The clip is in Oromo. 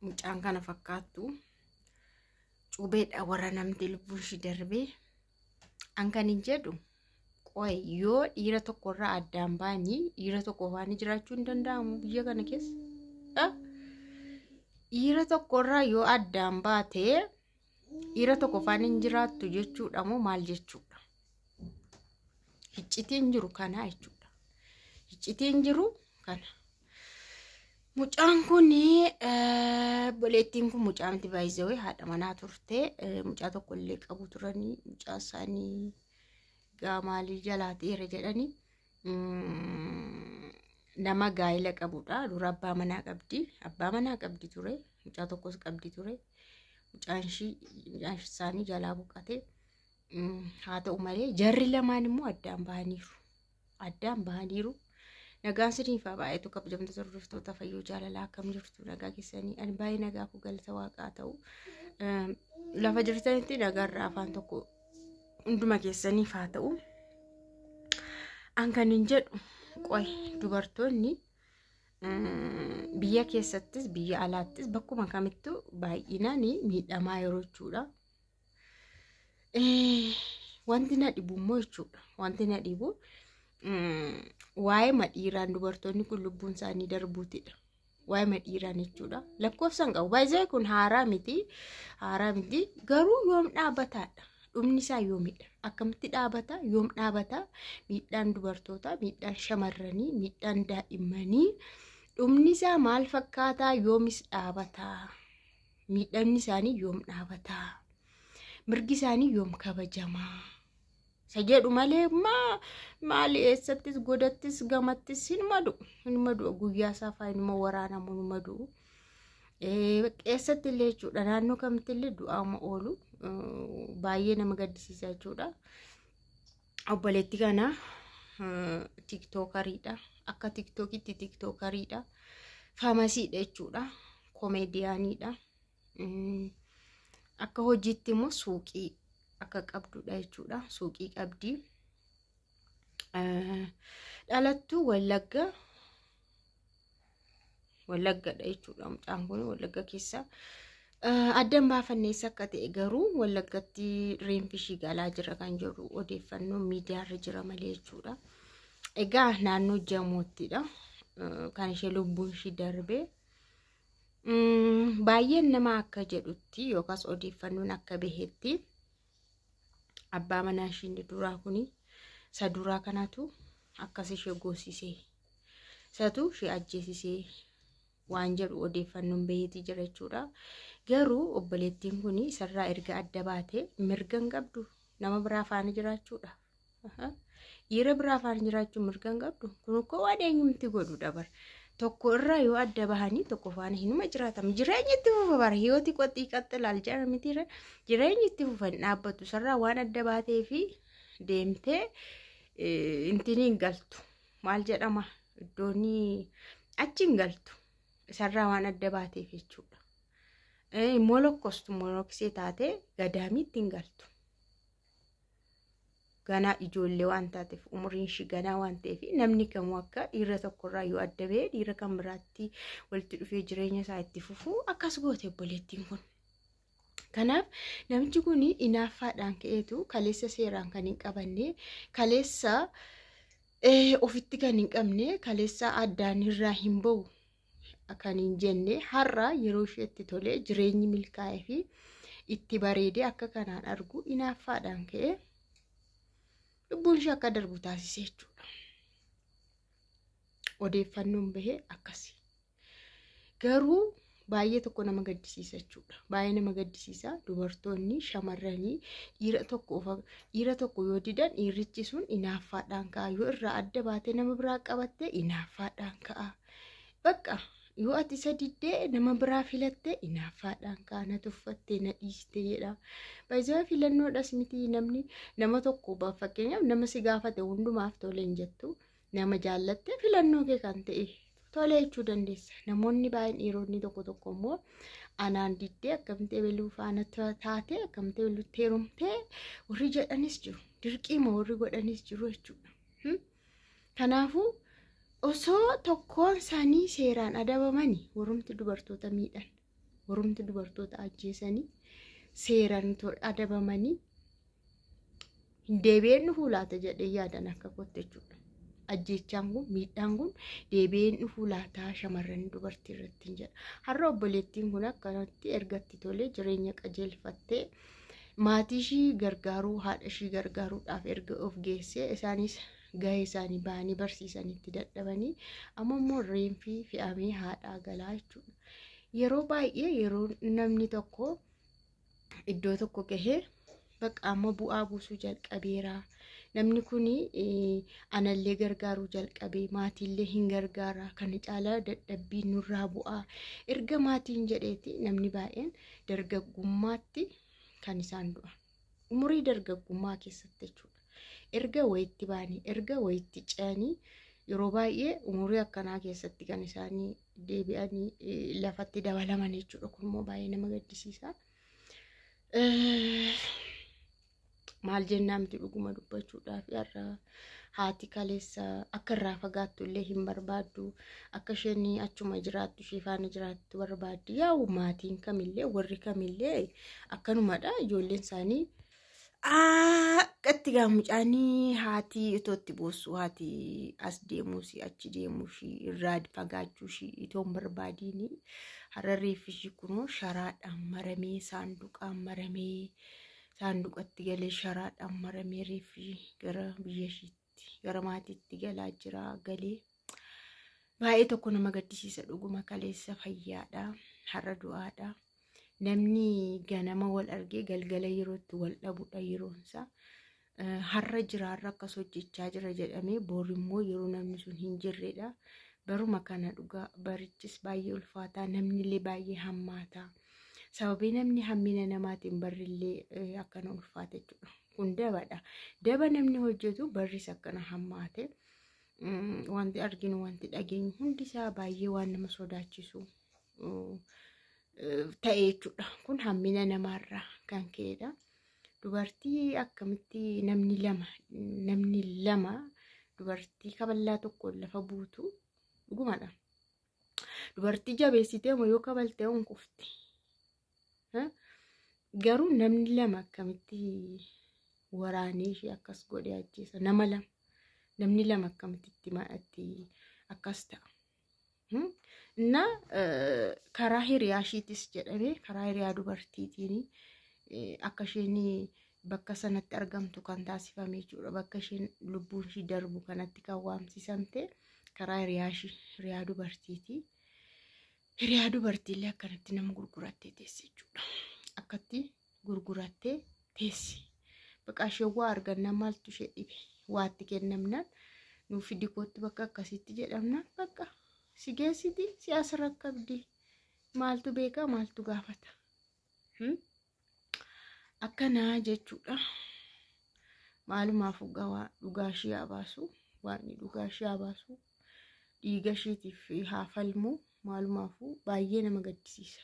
Mucaan kana fakkaattu cubeedha waranamte lubbuun ishii darbee. An kan hin jedhu qoy yoo dhiira tokkorraa addaan ba'anii dhiira tokko faana jiraachuu hin danda'amu biyya kana keessa. Dhiira tokkorraa yoo addaan baatee dhiira tokko faana hin jiraattu jechuudha moo maal jechuudha? Iccitiin jiru kana jechuudha. Iccitiin jiru kana. Mucaan kun obboleettiin kun mucaa miti baay'isawee haadha manaa turte. Mucaa tokko illee qabu turanii mucaa isaanii maalii jalaa ta'eera jedhanii nama gaa'ela qabudha. Dura abbaa manaa qabdi. Abbaa manaa qabdi ture. Mucaa tokkos qabdi ture. Mucaan isaanii jalaa boqate. Haa ta'u malee jarri lamaan immoo addaan bahaniiru. Addaan bahaniiru. Nagaan siniif haa baay'atu kabajamtoota hordoftoota Fayyoo Jaalalaa, akkam jirtu? Nagaa keessanii? Ani baay'ee nagaa koo, galata waaqaa ta'u. Lafa jirtanitti nagaarraa afaan tokko hunduma keessaniif haa ta'u. An kan hin jedhu qoy dubartoonni biyya keessattis biyya alaattis bakkuma kamittuu baay'inaan miidhamaa yeroo jechuudha. Wanti na dhibu immoo jechuudha. Wanti na dhibu waa'ee dhiiraan dubartoonni kun lubbuun isaanii darbuutidha. Waa'ee dhiiraan jechuudha. Lakkoofsa hin qabu. Baay'ee kun haaraa miti. Haaraa miti. Garuu yoom dhaabbataadha? Dhumni isaa yoomidha? Akkamitti dhaabata? Yoom dhaabata? Miidhaan dubartootaa, miidhaan shamarranii, miidhaan daa'immanii dhumni isaa maal fakkaataa? Yoomis dhaabataa? Miidhamni isaanii yoom dhaabataa? Mirgi isaanii yoom kabajamaa? Isa jedhu malee maali eessattis godattis gamattis hin madu. Hin madu, guyyaa isaa fa'aa inuma waraanamu hin madu. Eessatti illee jechuudha, naannoo kamitti illee du'aama oolu, baay'ee nama gaddisiisa jechuudha. Obboleetti kana TikTokeriidha. Akka TikTokitti TikTokeriidha. Famousiidha jechuudha. Comedianiidha. Akka hojiitti immoo suuqii akka qabdudha jechuudha. Suuqii qabdi. Dhalattuu Wallagga. Wallaggadha jechuudha mucaan kun Wallagga keessa. Addan baafanneessa akka ta'e garuu Wallaggatti reenfi ishii galaa jira kan jedhu odeeffannoon miidiyaarra jira malee jechuudha. Egaa naannoo Jamoottidha kan ishee lubbuun ishii darbe. Baay'een nama akka jedhutti yookaas odeeffannoon akka bahetti abbaa manaa ishii duraa kuni isa duraa kanatu akkas ishee goosisee, isatu ishee ajjeesisee waan jedhu odeeffannoon baheetii jira jechuudha. Garuu obboleettiin kun isarraa erga adda baatee mirga hin qabdu nama biraa faana jiraachuudha. Dhiira biraa faana jiraachuu mirga hin qabdu. Kun ukkoo waan eenyumti godhudha bara. Tokko irraa yoo adda bahanii tokko faana hinuma jiraatamu. Jireenyi itti fufa bara. Hiyooti qoxii qaxxilaal jedhama mitiirra. Jireenyi itti fufa, hin dhaabbatu. Isarraa waan adda baatee fi deemtee intini hin galtu. Maal jedhama? Iddoon achi hin galtu. Isarraa waan adda baateef jechuudha. Molokkostu moloksee taatee gadaamiitti hin galtu. Ganaa ijoollee waan taateef, umriin ishii ganaa waan ta'eef, namni kamuu akka dhiira tokkorraa yoo adda bahee dhiira kan biraatti walitti dhufee jireenya isaa itti fufuu akkas goote obboleettiin kun. Kanaaf namichi kun inaaffaadhaan ka'eetu kaleessa seeraan kan hin qabanne, kaleessa ofitti kan hin qabne, kaleessa addaan irraa hin bahu kan hin jenne, har'a yeroo isheetti tolee jireenyi milkaa'ee fi itti bareedee akka kanaan argu inaaffaadhaan ka'ee lubbuun ishee akka darbu taasise jechuudha. Odeeffannoon bahee akkasi. Garuu baay'ee tokko nama gaddisiisa jechuudha. Baay'ee nama gaddisiisa. Dubartoonni shamarranii dhiira tokko yoo didan dhiirrichi sun inaaffaadhaan ka'a. Yoo irraa adda baatee nama biraa qabatte inaaffaadhaan ka'a. Bakka yoo ati isa diddee nama biraa filatte inaaffaadhaan ka'a. Na tuffattee, na dhiiste jedha. Baay'ee filannoodhas miti, namni nama tokko, fakkeenyaaf nama si gaafate hundumaaf tole hin jettu. Nama jaallatte filannoo kee kan ta'e tole jechuu dandeessa. Namoonni baay'een, dhiironni tokko tokko immoo anaan diddee akkamitti ebeluu faana taate, akkamitti ebeluutti heerumtee warri jedhanis jiru. Dirqiima warri godhanis jiru jechuudha. Kanaafuu osoo tokkoon isaanii seeraan adabamanii warrumti dubartoota miidhan. Warrumti dubartoota ajjeesanii seeraan adabamanii hin deebi'een dhufuu laata jedhee yaadan akka kootti jechuudha. Ajjeechaan kun, miidhaan kun deebi'een dhufuu laataa shamarran dubartii irratti hin jedha. Har'a obboleettiin kun akkanatti ergatti tolee jireenya qajeelfattee maatii ishii gargaaruu, haadha ishii gargaaruudhaaf erga of geessee, isaanis gahee isaanii ba'anii barsiisanitti dadhabanii, amma immoo reenfii fe'amee haadhaa galaa jechuudha. Yeroo baay'ee yeroo namni tokko iddoo tokko gahee, bakka amma bu'aa buusuu jalqabeera. Namni kun anallee gargaaruu jalqabee, maatiillee hin gargaara, kana caalaa dadhabbii nurraa bu'aa erga maatiin jedheeti, namni baay'een dargaggummaatti kan isaan du'an. Umurii dargaggummaa keessatti jechuudha. Erga wayitti ba'anii, erga wayitti ce'anii, yeroo baay'ee umurii akkanaa keessatti kan isaanii deebi'anii lafatti dabalaman jechuudha. Kun immoo baay'ee nama gaddisiisa. Maal jennaa miti, dhuguma dubbachuudhaaf har'a haati kaleessa akka irraa fagaattu illee hin barbaaddu. Akka isheen achuma jiraattu, ishee faana jiraattu barbaaddi. Yaa'u maatiin kamillee, warri kamillee akkanumadha, ijoolleen isaanii. Akkatti gaa mucaanii haati itoo itti boossu, haati as deemuusi achi deemuushi irraa fagaachuushi itoo hin barbaadiini, har'a reeffi ishii kunoo sharaadhaan maramee, saanduqaan maramee, saanduqatti galee, sharaadhaan maramee reeffi gara biyya ishiitti, gara maatiitti galaa jira galee. Baay'ee tokko nama gaddisiisa dhuguma. Kaleessa fayyaadha, har'a du'aadha. Namni ganama wal argee galgala yerootti wal dhabudha yeroonsaa. Har'a jira, har'a akkas hojjechaa jira jedhamee, bor immoo yeroo namni sun hin jirredha. Baruma kana dhugaa barichis baay'ee ulfaataa, namni illee baay'ee hammaataa. Sababii namni hammina namaatiin barrillee akkana ulfaata jechuudha. Kun dabadha. Daba namni hojjetu barris akkana hammaate. Wanti arginu, wanti dhageenyu hundisaa baay'ee waan nama sodaachisu ta'e jechuudha. Kun hammina namaarraa kan ka'edha. Dubartii akkamitti namni lama dubartii kaballaa tokkoon lafa buutu? Dhugumadha. Dubartii jabeessitee yoo kabaltee hin kufti. Garuu namni lama akkamitti waraanee ishee akkas godhee ajjeesa? Nama lama. Namni lama akkamitti itti akkas ta'a? Inna karaa hiriyaa ishiitis jedhamee, karaa hiriyaa dubartiitiin akka isheen bakka sanatti argamtu kan taasifame jechuudha. Bakka isheen lubbuun ishii darbu kanatti kan waamsisamte karaa hiriyaa ishii, hiriyaa dubartiiti. Hiriyaa dubartiillee akkanatti nama gurgurattee teessi jechuudha. Akkatti gurgurattee teessi. Bakka isheen waa argannaan maaltu ishee dhibe? Waatti kennamnaan, nuuf fidi kootti bakka akkasitti jedhamnaan, bakka si geessiti, si as rakkabdi. Maaltu beekaa, maaltu gaafata? Akkanaa jechuudha. Maalumaaf dhugaa ishee haa baasu. Waaqni dhugaa ishee haa baasu. Dhiiga isheetiif haa falmu. Maalumaafuu baay'ee nama gaddisiisa.